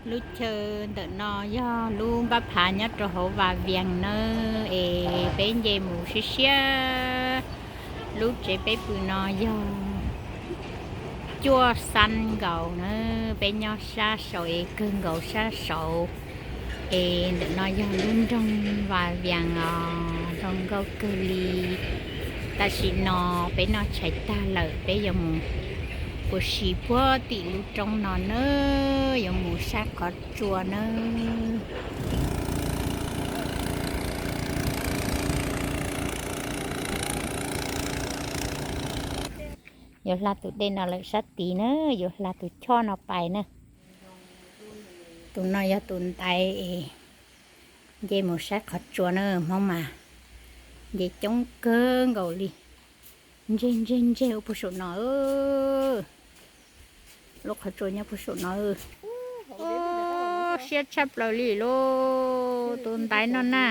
Lub chaw ntawm no yog lub npab phav nyob rau hauv Vas Vias nawb, es peb nce mus siab siab. Lub tsev peb pw no yog cuaj xab nkaus na, peb nyob sab saud es kawg nkaus sab saud. Es ntawm no yog lub nroog Vas Vias os, zoo nkauj kawg li. Tam sim no peb noj tshais tag lawm, peb yuav mus ua si puag tim lub roob no na, yuav mus saib qhov tsua na. Yuav hla tus dej no lawm sab tid na, yuav hla tus choj no pais na. Tus no yog tus ntaiv es nce mus saib qhov tsua na, Hmoob mas nce coob kawg nkaus li. Ntseg ntseg ntseg ua puag saum no. Lub qhov tsua nyob puag saum no. Siab tshaj plaws li lauj, tus ntaiv no na.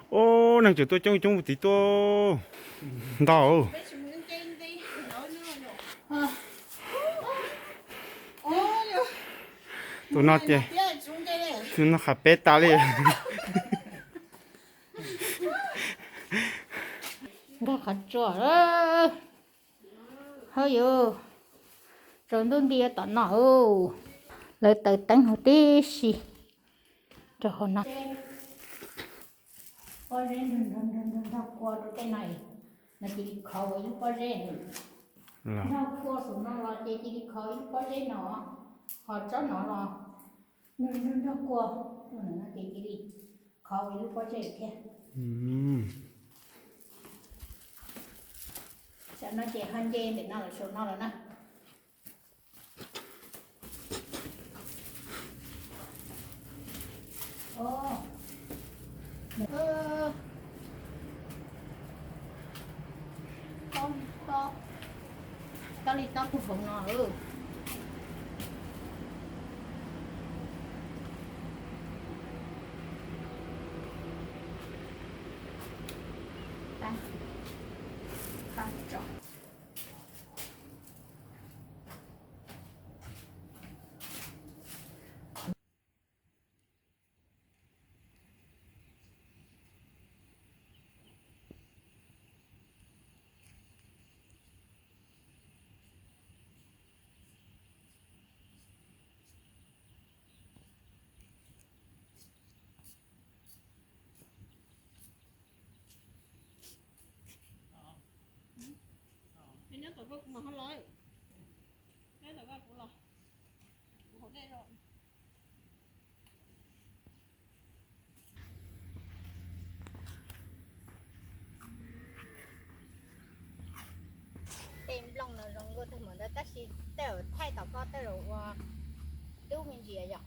Ub, neeg tseem tuaj coob coob mus tid tuaj ntau. Tus no ces, tus no qhas peb tas li. Nkag qhov tsua. Hawb yus, tsaus ntuj nti tom no. Lawv taws teeb huv tib si rau hauv no. Pob zeb nrog nrog nrog nrog kua rau tej no, no cia li khov ua ib lub pob zeb. Nrog kua saum no los ces cia li khov ib lub pob zeb no, ho tsob no los nrog nrog nrog kua, no ces cia li khov ua ib lub pob zeb thiab. Tam no ces ho nce ntawm no los saum no los na. Tob li tob puag hauv no. Tej nplooj no zoo nkauj tag npaum ntawd tab sis tej zaum thaij tom koj tej zaum ua dub me ntsis yom.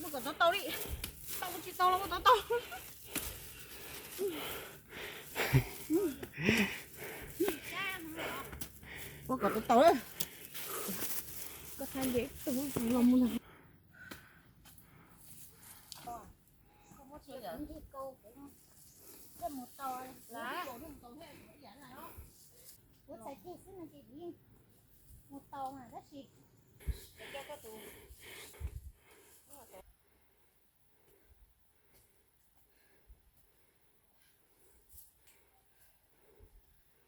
Muab kom tau tau li. Tau tsis tau los muab tau tau. Muab kom tau tau. Koj thaij nce tus los mus. Kuv txhais ceg xwb no ces kuv yeej mus tau mas tab sis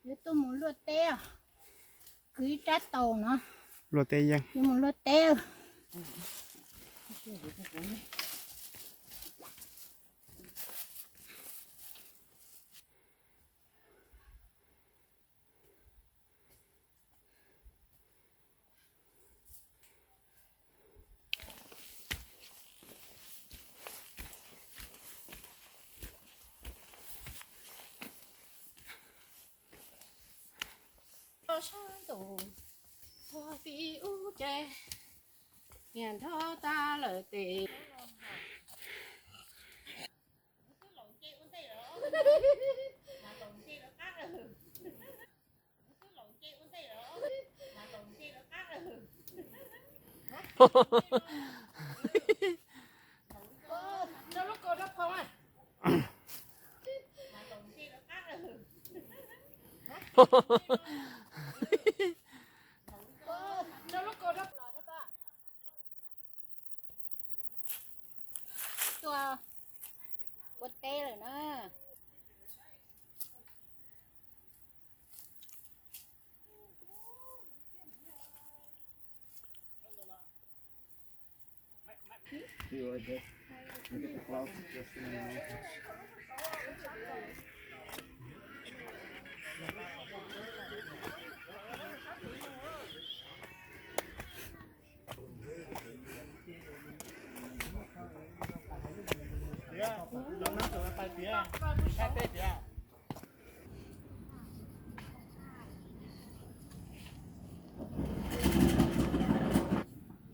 yuav tuaj mus luaj teb, kwv ib rab taus no. Luaj teb yeej. Yuav mus luaj teb. Sab ntuj, txog tim ub ces niam nrog tag lawm tes. Tuaj ua teb lawm na.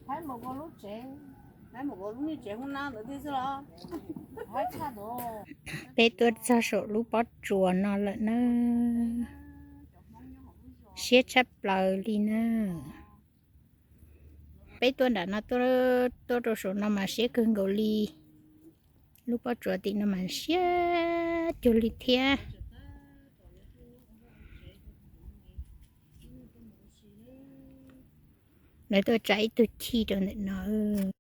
Haib mus ua lub tsev, haib mus ua lub niag tsev hoob nab ntawd thiab xwb los. Peb tuaj txog saum lub pob tsuas no lawm na. Siab tshaj plaws li na. Peb tuaj nram no, tuaj rau saum no mas siab kawg nkaus li. Lub pob tsuas tim no mas siab cuag li thiab. Lawv tuaj tsa ib tug chij rau ntawm no.